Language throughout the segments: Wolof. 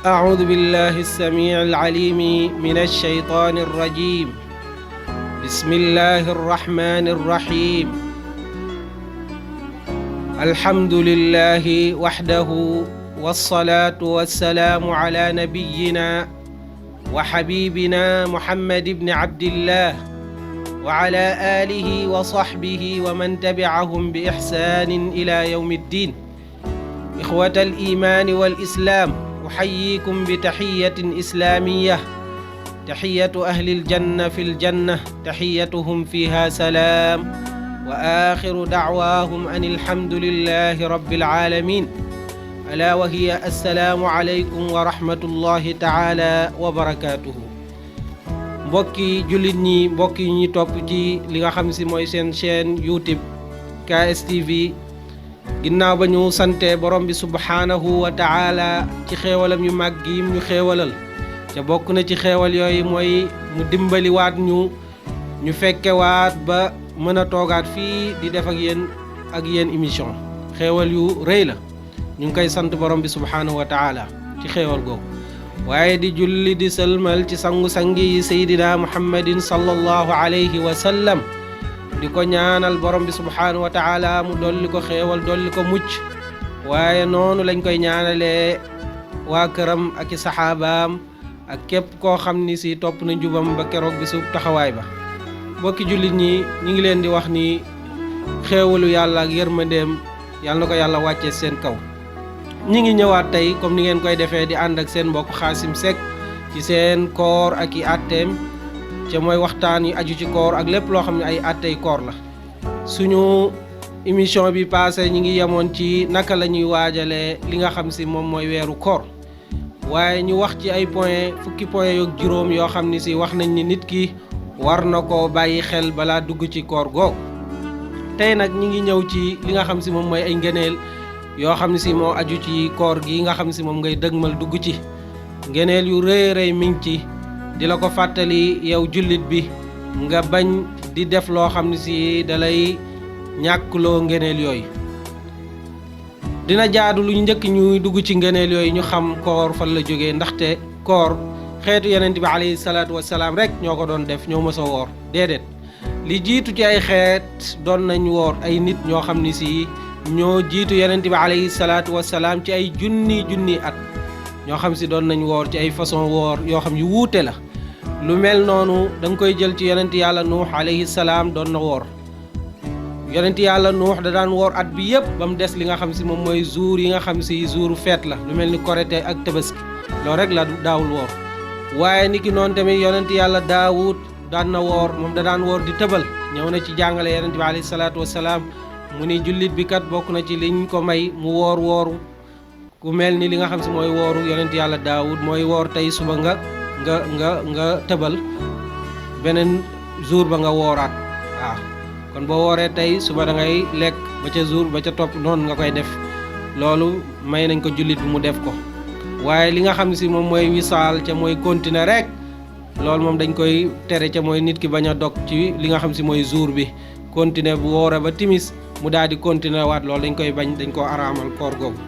أعوذ بالله السميع العليم من الشيطان الرجيم. بسم الله الرحمن الرحيم. الحمد لله وحده والصلاة والسلام على نبينا وحبيبنا محمد بن عبد الله وعلى آله وصحبه ومن تبعهم بإحسان إلى يوم الدين. إخوة الإيمان والإسلام، أحييكم بتحية إسلامية، تحية أهل الجنة في الجنة، تحيتهم فيها سلام، وآخر دعواهم أن الحمد لله رب العالمين، ألا وهي السلام عليكم ورحمة الله تعالى وبركاته. mbokki jullit ñi, mbokki ñi topp ci li nga xam si mooy seen chaîne YouTube KSTV, ginnaaw ba ñu sante borom bi subhaanahu wa taala ci xéewalam yu màgg yi ñu xéewalal ca bokk na ci xéewal yooyu mooy mu dimbali waat ñu fekke waat ba mën a toogaat fii di def ak yéen émission. xéewal yu rëy la, ñu ngi koy sant borom bi subhaanahu wa taala ci xéewal googu, waaye di julli di sëlmal ci sangu-sangi yi seydina muhammadin sallallahu alayhi wa sallam, di ko ñaanal borom bi subhaanahu wa taala mu dolli ko xéewal, dolli ko mucc, waaye noonu lañ koy ñaanalee waa këram ak i saxaabaam ak képp koo xam ni si topp na njubam ba keroog bi su taxawaay ba. mbokki jullit ñi, ñi ngi leen di wax ni xéewalu yàlla ak yërmandeem yàlla na ko yàlla wàccee seen kaw. ñi ngi ñëwaat tey comme ni ngeen koy defee di ànd ak seen mbokk Xaasim Seck ci seen koor ak i atteem, ca mooy waxtaan yi aju ci koor ak lépp loo xam ne ay attey koor la. suñu émission bi passé ñi ngi yemoon ci naka la ñuy waajalee li nga xam si moom mooy weeru koor, waaye ñu wax ci ay fukki point yoog juróom yoo xam ni si wax nañ ni nit ki war na koo bàyyi xel balaa dugg ci koor googu. tey nag ñi ngi ñëw ci li nga xam si moom mooy ay ngëneel yoo xam ne si moo aju ci koor gi nga xam si moom ngay dëgmal dugg ci. ngëneel yu rëy rëy mi ngi ci, di la ko fàttali yow jullit bi nga bañ di def loo xam ne si dalay ñàkkloo ngëneel yooyu. dina jaadu lu njëkk ñuy dugg ci ngëneel yooyu ñu xam koor fan la jógee, ndaxte koor xeetu yonent bi alayhi salaatu wasalaam rek ñoo ko doon def, ñoo mës a woor. déedéet, li jiitu ci ay xeet doon nañ woor, ay nit ñoo xam ne si ñoo jiitu yonent bi alayhi salaatu wasalaam ci ay junni at, ñoo xam si doon nañ woor ci ay façon woor yoo xam yu wuute la. lu mel noonu da nga koy jël ci yonent yàlla nuux alayhi salaam doon na woor. yonent yàlla nuux da daan woor at bi yëpp ba mu des li nga xam si moom mooy jour yi nga xam si jouru feet la, lu mel ni korite ak tabaski, loolu rek la daawul woor. waaye niki noonu tamit yonent yàlla daawud daan na woor, moom da daan woor di tëbal. ñëw na ci jàngale yonent bi alayhi salaatu wasalaam mu ni jullit bi kat bokk na ci liñ ko may mu wooru ku mel ni li nga xam si mooy wooru yonent yàlla daawud, mooy woor tey suba nga tëbal, beneen jour ba nga wooraat. waaw kon boo wooree tey suba da ngay lekk ba ca jour ba ca topp noonu nga koy def. loolu may nañ ko jullit bi mu def ko. waaye li nga xam si moom mooy wisaal ca mooy continuer rek, loolu moom dañ koy tere, ca mooy nit ki bañ a dog ci li nga xam si mooy jour bi, continuer bu woore ba timis mu daal di continuer waat, loolu dañ koy bañ, dañ koo araamal koor googu.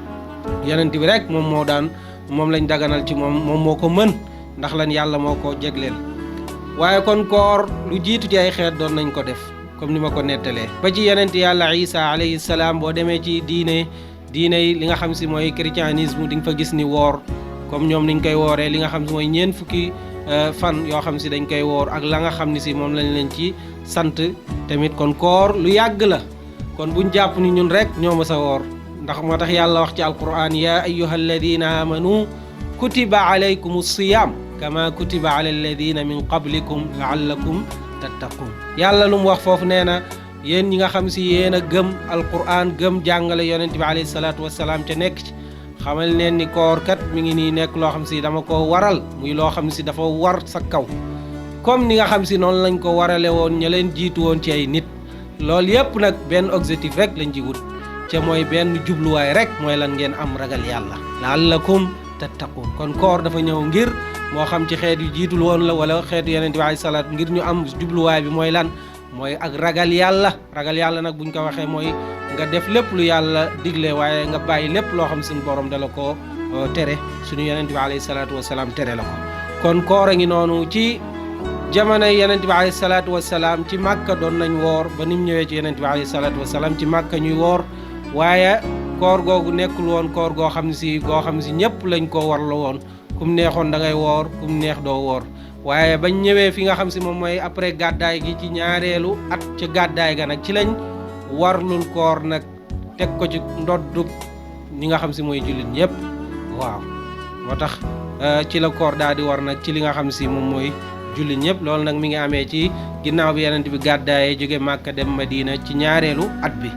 yonent bi rek moom lañ daganal ci moom moo ko mën, ndax lan yàlla moo ko jegleel. waaye kon koor lu jiitu ci ay xeet doon nañ ko def comme ni ma ko nettalee ba ci yonent yàlla Isa alayhi salaam. boo demee ci diine yi li nga xam si mooy christianisme di nga fa gis ni woor comme ñoom niñ koy wooree, li nga xam si mooy ñeent fukki fan yoo xam si dañ koy woor ak la nga xam ni si moom lañ leen ci sant tamit. kon koor lu yàgg la, kon buñ jàpp ni ñun rek ñoo mës a woor, ndax moo tax yàlla wax ci alquran ya ayyuha alladina amanu kutiba alaykum siyam kama kutiba ala alladina min qablikum laallakum tattaqun. yàlla lu mu wax foofu nee na yéen ñi nga xam si yéen a gëm alquran, gëm jàngale yonent bi alayhi salaatu wasalaam ca nekk ci, xamal neen ni koor kat mi ngi nii nekk loo xam si dama ko waral, muy loo xam si dafa war sa kaw, comme ni nga xam si noonu lañ ko warale woon ña leen jiitu woon ci ay nit. loolu yépp nag benn objectif rek lañ ci wut, ca mooy benn jubluwaay rek, mooy lan ngeen am ragal yàlla, laallakum tattaqun. kon koor dafa ñëw ngir moo xam ci xeet yu jiitul woon la wala xeetu yonent bi alayhi salaat, ngir ñu am jubluwaay bi mooy lan, mooy ak ragal yàlla nag buñ ko waxee mooy nga def lépp lu yàlla digle, waaye nga bàyyi lépp loo xam suñu borom dala ko tere suñu yonent bi alayhi salaatu wasalaam tere la ko. kon koor a ngi noonu ci jamono yonent bi alayhi salaatu wasalaam ci màkka doon nañ woor ba nim ñëwee ci yonent bi alayhi salaatu wasalaam ci màkka ñuy woor waaye koor googu nekkul woon koor goo xam ne si ñëpp lañ ko war la woon kum neexoon da ngay woor kum neex doo woor waaye bañ ñëwee fi nga xam si moom mooy après gàddaay gi ci ñaareelu at ca gàddaay ga nag ci lañ warlul koor nag teg ko ci ndoddub ñi nga xam si mooy jullit ñëpp waaw moo tax ci la koor daal di war nag ci li nga xam si moom mooy jullit ñëpp loolu nag mi ngi amee ci ginnaaw bi yonent bi gàddaayee jóge Màkka dem Madina ci ñaareelu at bi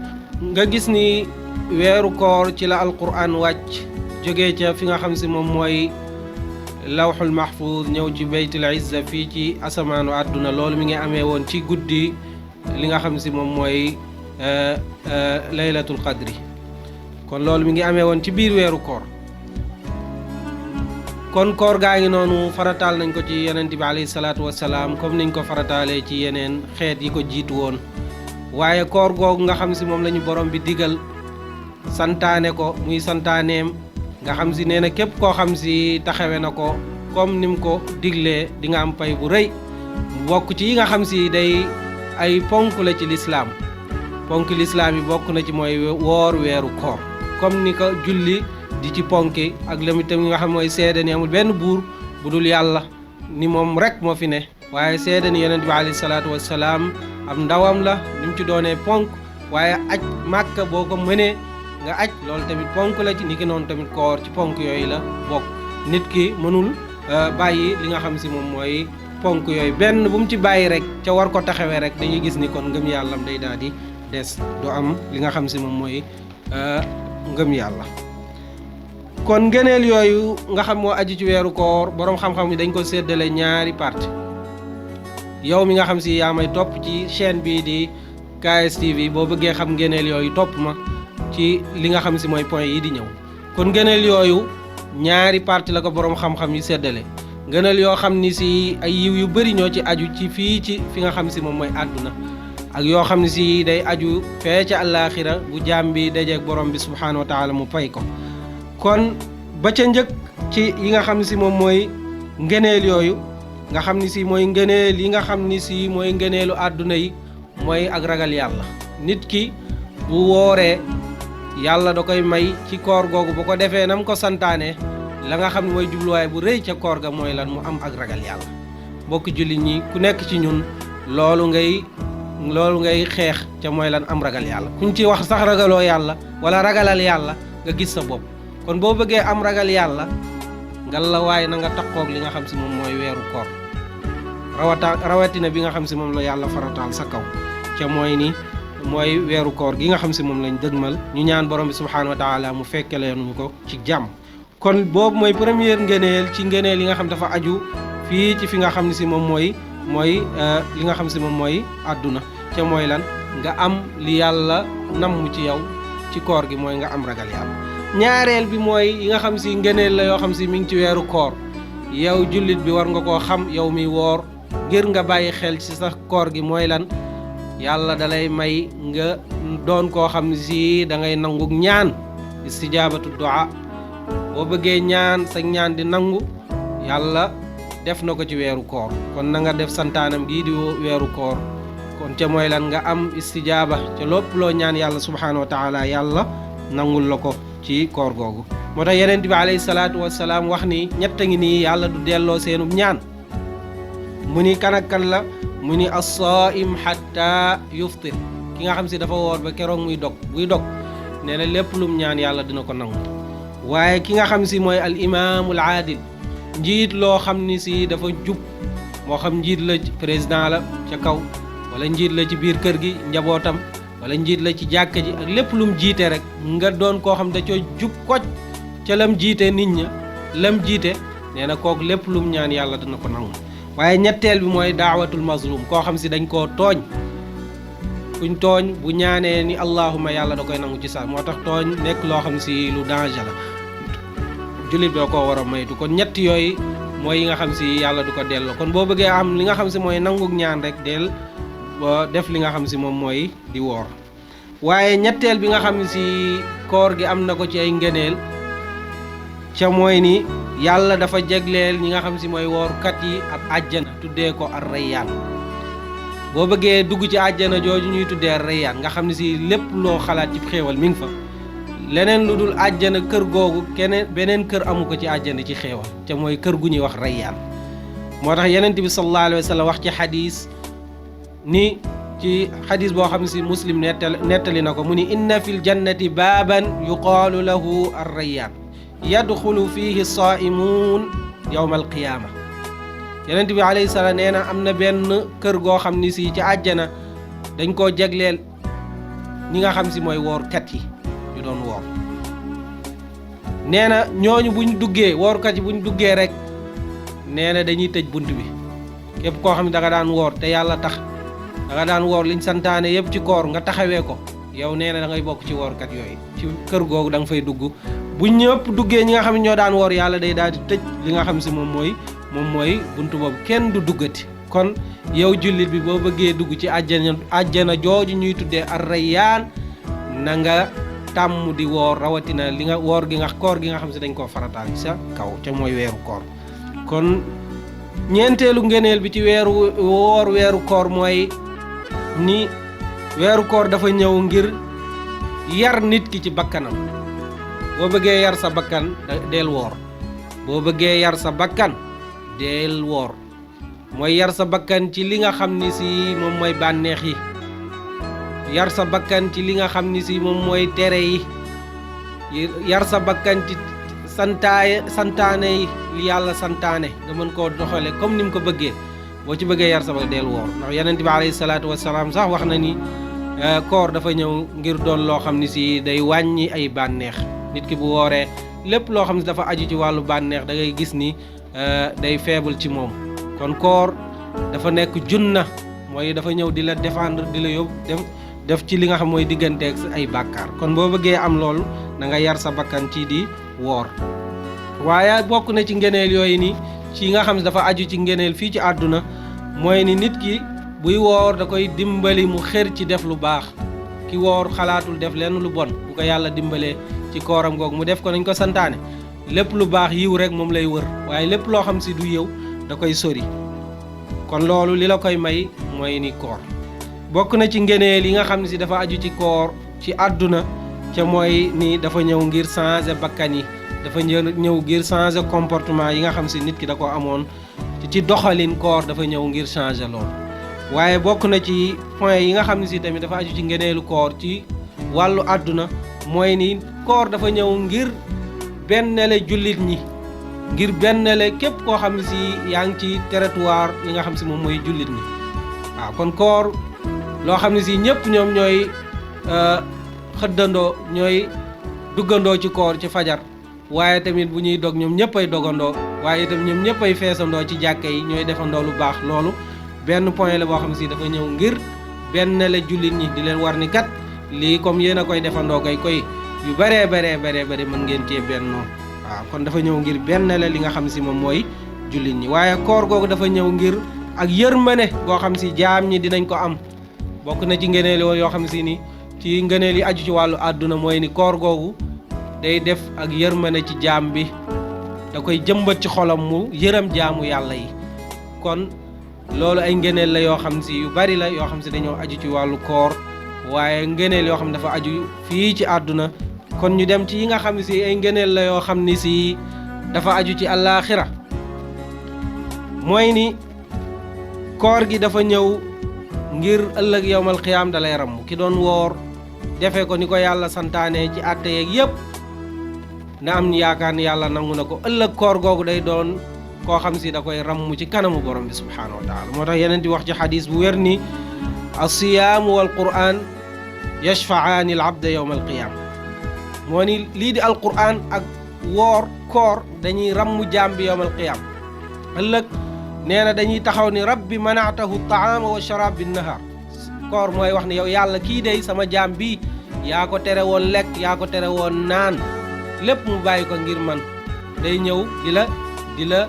nga gis ni weeru koor ci la alquran wàcc jógee ca fi nga xam si moom mooy lawxul mahfuz ñëw ci baytul izza fii ci asamaanu àdduna loolu mi ngi amee woon ci guddi li nga xam si moom mooy laylatul qadri kon loolu mi ngi amee woon ci biir weeru koor kon koor gaa ngi noonu farataal nañ ko ci yonent bi alayhi salaatu wasalaam comme niñ ko farataalee ci yeneen xeet yi ko jiitu woon waaye koor googu nga xam si moom la ñu borom bi digal santaane ko muy santaaneem nga xam si nee na képp koo xam si taxawe na ko comme ni mu ko diglee di nga am pay bu rëy bokk ci yi nga xam si day ay ponk la ci lislaam ponk lislaam yi bokk na ci mooy woor weeru koor comme ni ko julli di ci ponki ak lamit tam nga xam mooy seede ni amul benn buur bu dul yàlla ni moom rek moo fi ne waaye seede ni yonent bi alayhi salaatu wassalaam am ndawam la ni mu ci doonee ponk waaye aj màkka boo ko mënee nga aj loolu tamit ponk la ci ni ki noonu tamit koor ci ponk yooyu la bokk nit ki mënul bàyyi li nga xam si moom mooy ponk yooyu benn bu mu ci bàyyi rek ca war ko taxawee rek dañuy gis ni kon ngëm yàllam day daal di des du am li nga xam si moom mooy ngëm yàlla kon ngëneel yooyu nga xam moo aju ci weeru koor boroom xam-xam yi dañ ko séddale ñaari parti yow mi nga xam si yaa may topp ci chaîne bii di KSTV boo bëggee xam ngëneel yooyu topp ma ci li nga xam si mooy point yi di ñëw kon ngëneel yooyu ñaari parti la ko boroom xam-xam yi séddale ngëneel yoo xam ni si ay yiw yu bari ñoo ci aju ci fii ci fi nga xam si moom mooy àdduna ak yoo xam ne si day aju fee ca àllaaxira bu jaam bi dajeeg borom bi subhaanahu wa taala mu pay ko kon ba ca njëkk ci yi nga xam si moom mooy ngëneel yooyu nga xam ni si mooy ngëneel yi nga xam ni si mooy ngëneelu àdduna yi mooy ak ragal yàlla nit ki bu wooree yàlla da koy may ci koor googu bu ko defee nam ko santaane la nga xam ne mooy jubluwaay bu rëy ca koor ga mooy lan mu am ak ragal yàlla mbokk jullit ñi ku nekk ci ñun loolu ngay xeex ca mooy lan am ragal yàlla kuñ ci wax sax ragaloo yàlla wala ragalal yàlla nga gis sa bopp kon boo bëggee am ragal yàlla ngal la waaye na nga takkoog li nga xam si moom mooy weeru koor rawatina bi nga xam si moom la yàlla farataal sa kaw ca mooy ni mooy weeru koor gi nga xam si moom lañ dëgmal ñu ñaan borom bi subhaanahu wa taala mu fekke leen ñu ko ci jàmm kon boobu mooy première ngëneel ci ngëneel yi nga xam dafa aju fii ci fi nga xam ne si moom mooy li nga xam si moom mooy àdduna ca mooy lan nga am li yàlla namm ci yow ci koor gi mooy nga am ragal yàlla ñaareel bi mooy yi nga xam si ngëneel la yoo xam si mi ngi ci weeru koor yow jullit bi war nga koo xam yow mi woor ngir nga bàyyi xel ci sa koor gi mooy lan yàlla dalay may nga doon koo xam ne si da ngay nangu ñaan istijaabatu du'a boo bëggee ñaan sa ñaan di nangu yàlla def na ko ci weeru koor kon na nga def santaanam gii di weeru koor kon ca mooy lan nga am istijaaba ca lépp loo ñaan yàlla subhaanahu wa taala yàlla nangul la ko ci koor googu moo tax yonent bi alayhi salaatu wassalaam wax ni ñett ngi nii yàlla du delloo seenub ñaan mu ni kan ak kan la mu ni as-saa'im hatta yuftir ki nga xam si dafa woor ba keroog muy dog buy dog nee na lépp lum ñaan yàlla dina ko nangu waaye ki nga xam si mooy al imaamul aadil njiit loo xam ni si dafa jub moo xam njiit la président la ca kaw wala njiit la ci biir kër gi njabootam wala njiit la ci jàkka ji ak lépp lum jiite rek nga doon koo xam da coo jub koj ca lam jiite nit ña lam jiite nee na kook lépp lum ñaan yàlla dina ko nangu waaye ñetteel bi mooy daawatul mazlum koo xam si dañ koo tooñ kuñ tooñ bu ñaanee ni allahuma yàlla da koy nangu ci sax moo tax tooñ nekk loo xam si lu danger la jullit doo koo war a maytu kon ñett yooyu mooy yi nga xam si yàlla du ko delloo kon boo bëggee am li nga xam si mooy nanguk ñaan rek del ba def li nga xam si moom mooy di woor waaye ñetteel bi nga xam si koor gi am na ko ci ay ngëneel ca mooy ni yàlla dafa jagleel ñi nga xam si mooy woorkat yi ab àjjana tuddee ko ar-rayyaan. boo bëggee dugg ci àjjana jooju ñuy tuddee ar-rayyaan nga xam ne si lépp loo xalaat ci xéewal mi ngi fa, leneen lu dul àjjana kër googu beneen kër amu ko ci àjjana ci xéewal, ca mooy kër gu ñuy wax rayyaan. moo tax Yonent bi sallallahu alayhi wa sallam wax ci xadis ni, ci xadis boo xam ne si Muslim nettali na ko, mu ni inna fil jannati baaban yuqaalu lahu ar-rayyaan yadxulu fihi as-saa'imuun yawma al-qiyaama. Yonent bi alayhi salaam nee na am na benn kër goo xam ni si ci àjjana dañ koo jagleel ñi nga xam si mooy woorkat yi ñu doon woor. nee na ñooñu buñ duggee, woorkat yi buñ duggee rek nee na dañuy tëj bunt bi. képp koo xam ne da nga daan woor te yàlla tax, da nga daan woor liñ santaane yëpp ci koor nga taxawee ko, yow nee na da ngay bokk ci woorkat yooyu. ci kër googu da nga fay dugg. bu ñëpp duggee ñi nga xam ne ñoo daan woor, yàlla day daal di tëj li nga xam si moom mooy buntu boobu, kenn du duggati. kon yow jullit bi boo bëggee dugg ci àjjana jooju ñuy tuddee ar-rayyaan, na nga tàmm di woor, rawatina li nga woor gi nga koor gi nga xam si dañ koo farataal ci sa kaw, te mooy weeru koor. kon ñeenteelu ngëneel bi ci weeru koor mooy ni weeru koor dafa ñëw ngir yar nit ki ci bakkanam. boo bëggee yar sa bakkan del woor. boo bëggee yar sa bakkan del woor. mooy yar sa bakkan ci li nga xam ni si moom mooy bànneex yi, yar sa bakkan ci li nga xam ni si moom mooy tere yi, yar sa bakkan ci santaane yi, li yàlla santaane nga mën koo doxale comme ni mu ko bëggee. boo ci bëggee yar sa bakkan del woor, ndax Yonent bi alayhi salaatu wassalaam sax wax na ni koor dafa ñëw ngir doon loo xam ni si day wàññi ay bànneex. nit ki bu wooree lépp loo xam ne dafa aju ci wàllu bànneex da ngay gis ni day faible ci moom. kon koor dafa nekk junna, mooy dafa ñëw di la défendre, di la yóbbu def ci li nga xam mooy digganteeg ay bàkkaar. kon boo bëggee am loolu na nga yar sa bakkan ci di woor. waaye bokk na ci ngeneel yooyu ni ci nga xam ne dafa aju ci ngeneel fii ci àdduna, mooy ni nit ki buy woor da koy dimbali mu xër ci def lu baax. ki woor xalaatul def lenn lu bon, bu ko yàlla dimbalee ci kooram googu mu def ko nañ ko santaane, lépp lu baax yiw rek moom lay wër, waaye lépp loo xam si du yiw da koy sori. kon loolu li la koy may mooy ni koor bokk na ci ngeneel yi nga xam ne si dafa aju ci koor ci àdduna, ca mooy ni dafa ñëw ngir changer bakkan yi, dafa ñëw ngir changer comportement yi nga xam si nit ki da ko amoon ci doxalin. koor dafa ñëw ngir changer loolu. waaye bokk na ci point yi nga xam ne si tamit dafa aju ci ngeneelu koor ci wàllu àdduna, mooy ni koor dafa ñëw ngir bennale jullit ñi, ngir bennale képp koo xam ne si yaa ngi ci territoire li nga xam si moom mooy jullit ñi. waaw kon koor loo xam ne si ñëpp ñoom ñooy xëddandoo, ñooy duggandoo ci koor ci fajar, waaye tamit bu ñuy dog ñoom ñëpp ay dogandoo, waaye itam ñoom ñëpp ay feesandoo ci jàkka yi, ñooy defandoo lu baax. loolu benn point la boo xam ne si dafa ñëw ngir bennale jullit ñi, di leen war ni kat lii comme yéen a koy defandoo koy yu baree mën ngeen cee bennoo. waaw kon dafa ñëw ngir bennale li nga xam si moom mooy jullit ñi. waaye koor googu dafa ñëw ngir ak yërmande goo xam si jaam ñi dinañ ko am. bokk na ci ngëneel yoo xam si ni ci ngëneel yi aju ci wàllu àdduna, mooy ni koor googu day def ak yërmande ci jaam bi, da koy jëmbat ci xolam mu yërëm jaamu yàlla yi. kon loolu ay ngëneel la yoo xam si yu bari la yoo xam si dañoo aju ci wàllu koor, waaye ngëneel yoo xam dafa aju fii ci àdduna. kon ñu dem ci yi nga xam ne si ay ngëneel la yoo xam ni si dafa aju ci àllaaxira, mooy ni koor gi dafa ñëw ngir ëllëg yawmal qiyaam da lay ramm. ki doon woor defee ko ni ko yàlla santaane ci àtte yeeg yëpp, na am ñu yaakaar ni yàlla nangu na ko. ëllëg koor googu day doon koo xam si da koy ramm ci kanamu borom bi subhaanahu wa taala. moo tax yeneen di wax ci xadis bu wér ni as-siyaamu wal qur'aan yashfa'aani al abda yawmal qiyaam. moo ni lii di alquran ak koor dañuy ramm jaam bi yawmal qiyaam. ëllëg nee na dañuy taxaw ni rabbi manaatahu taama wa sharaab bin nahar. koor mooy wax ne yow yàlla kii day sama jaam bi yaa ko tere woon lekk, yaa ko tere woon naan, lépp mu bàyyi ko ngir man. day ñëw di la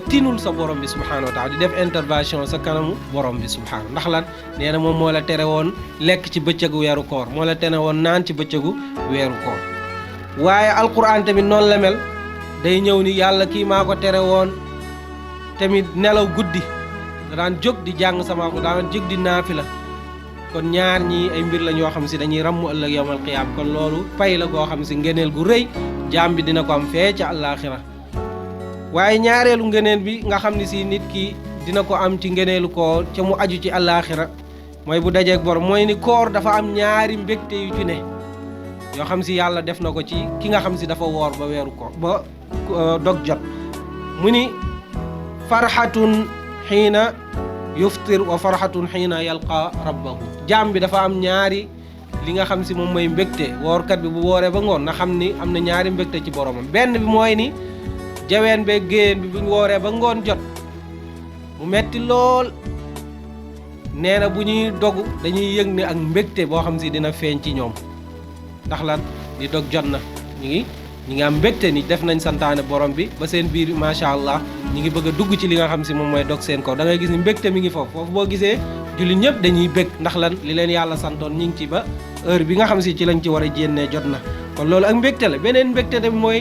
tinul sa borom bi subhaanahu wa taala, di def intervention sa kanamu borom bi subhaanahu. ndax lan? nee na moom moo la tere woon lekk ci bëccëgu weeru koor, moo la tere woon naan ci bëccëgu weeru koor. waaye alquran tamit noonu la mel, day ñëw ni yàlla kii maa ko tere woon tamit nelaw guddi da daan jóg di jàng sama ko daan jóg di naafila kon ñaar ñi ay mbir lañ yoo xam si dañuy ràmm ëllëg yawmal qiyaam kon loolu pay la goo xam si ngëneel gu rëy jaam bi dina ko am fee ca àllaaxira waaye ñaareelu ngëneel bi nga xam ni si nit ki dina ko am ci ngëneelu koor ca mu aju ci àllaaxira mooy bu dajeeg borom mooy ni koor dafa am ñaari mbégte yu ci ne yoo xam si yàlla def na ko ci ki nga xam si dafa woor ba weeru koor ba dog jot mu ni farxatun xiina yuftir wa farxatun xiina yalqa rabbahu jaam bi dafa am ñaari li nga xam si moom mooy mbégte woorkat bi bu wooree ba ngoon na xam ni am na ñaari mbégte ci boromam benn bi mooy ni jaween be géyeen bi buñ wooree ba ngoon jot mu metti lool nee na bu ñuy dogu dañuy yëg ne ak mbégte boo xam si dina feeñ ci ñoom ndax lan di dog jot na ñi ngi am mbégte ni def nañ santaane borom bi ba seen biir macha allah ñi ngi bëgg a dugg ci li nga xam si moom mooy dog seen kaw da ngay gis ni mbégte mi ngi foofu boo gisee jullit ñëpp dañuy bég ndax lan li leen yàlla santoon ñi ngi ci ba heure bi nga xam si ci lañ ci war a jénnee jot na kon loolu ak mbégte la beneen mbégte tamit mooy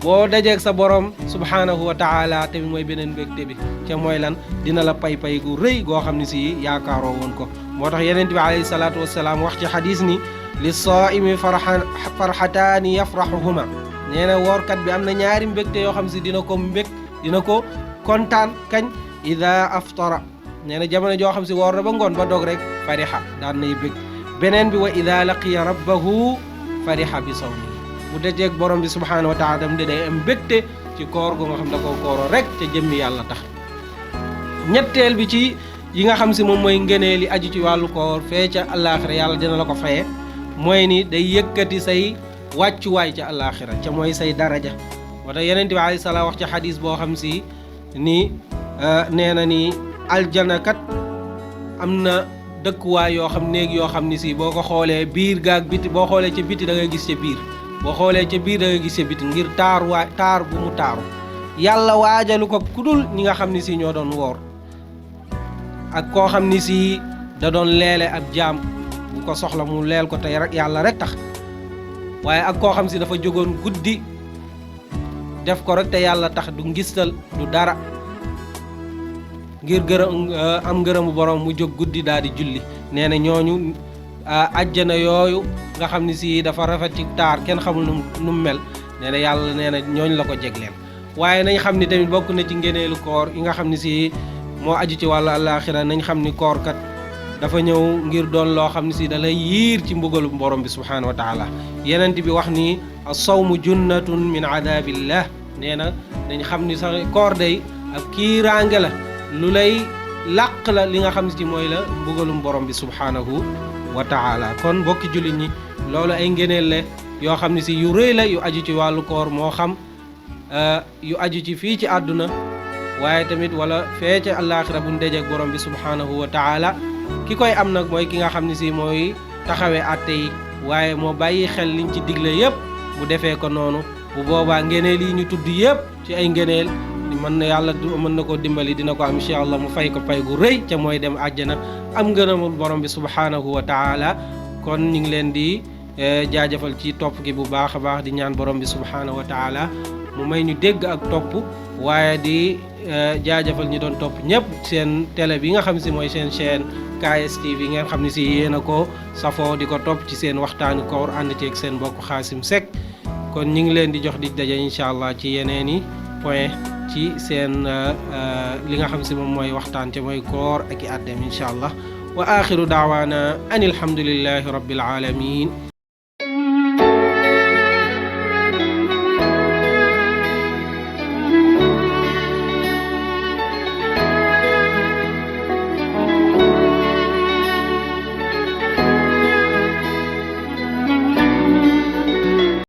boo dajeeg sa borom subhanahu wa taala tamit mooy beneen mbégte bi ca mooy lan dina la pay gu rëy goo xam ne si yaakaaroo woon ko moo tax yeneen bi alayhi salaatu wassalaam wax ci xadis ni li saaimi farxataani yafraxuhuma nee na woorkat bi am na ñaari mbégte yoo xam si dina ko kontaan kañ ida aftara nee na jamono joo xam si woor na ba ngoon ba dog rek farixa daan nay bég beneen bi wa ida laqiya rabbahu farixa bi sawmi bu dajeeg borom bi subhaanahu wa taala dam day am mbégte ci koor gu nga xam da koo kooro rek ca jëmmi yàlla tax ñetteel bi ci yi nga xam si moom mooy ngëneel li aju ci wàllu koor fee ca àllaaxira yàlla dina la ko faye mooy ni day yëkkati say wàccuwaay ca àllaaxira ca mooy say daraja moo tax yeneen bi alayhi salaam wax ci xadis boo xam si ni nee na ni aljana kat am na dëkkuwaay yoo xam néeg yoo xam ni si boo ko xoolee biir gaag biti boo xoolee ca biti da ngay gis ca biir boo xoolee ca biir da ngay gis ca biti ngir taar bu mu taaru yàlla waajalu ko kudul ñi nga xam ni si ñoo doon woor ak koo xam ni si da doon leele ab jaam bu ko soxla mu leel ko tey rek yàlla rek tax waaye ak koo xam si dafa jógoon guddi def ko rek te yàlla tax du ngistal du dara ngir am ngërëmu borom mu jóg guddi daal di julli nee na ñooñu ajjana yooyu nga xam ni si dafa rafet ci taar kenn xamul nu mu mel nee na yàlla nee na ñooñu la ko jegleen waaye nañ xam ni tamit bokk na ci ngeneelu koor yi nga xam ni si moo aju ci wàllu àllaaxira nañ xam ni koor kat dafa ñëw ngir doon loo xam ne si da lay yiir ci mbugalu borom bi subhaanahu wa taala yenent bi wax ni as-sawmu junnatun min adabillah nee na nañ xam ni sax koor day ak kiiraange la lu lay làq la li nga xam ne si mooy la mbugalum borom bi subhaanahu wa taala kon mbokki jullit ñi loolu ay ngeneel la yoo xam ne si yu rëy la yu aju ci wàllu koor moo xam yu aju ci fii ci àdduna waaye tamit wala fee ca àllaaxira bu ndejeek borom bi subhaanahu wa taala ki koy am nag mooy ki nga xam ne si mooy taxawee àtte yi waaye moo bàyyi xel liñ ci digle yëpp mu defee ko noonu bu boobaa ngeneel yi ñu tudd yëpp ci ay ngeneel mën na yàlla mën na koo dimbali dina ko am incha allah mu fay ko pay gu rëy ca mooy dem àjjana am ngërëmul borom bi subhaanahu wa taala kon ñu ngi leen di jaajëfal ci topp gi bu baax a baax di ñaan borom bi subhaanahu wa taala mu may ñu dégg ak topp waaye di jaajëfal ñi doon topp ñëpp seen télé bi nga xam si mooy seen chaîne KSTV ngeen xam ne si yéen a ko safoo di ko topp ci seen waxtaani koor ànd ceeg seen mbokk Xaasim Seck kon ñu ngi leen di jox di daje incha allah ci yeneeni point ci seen li nga xam si moom mooy waxtaan te mooy koor ak i àddeem incha allah wa axiru daawaana an alhamdulillahi rabbil alamin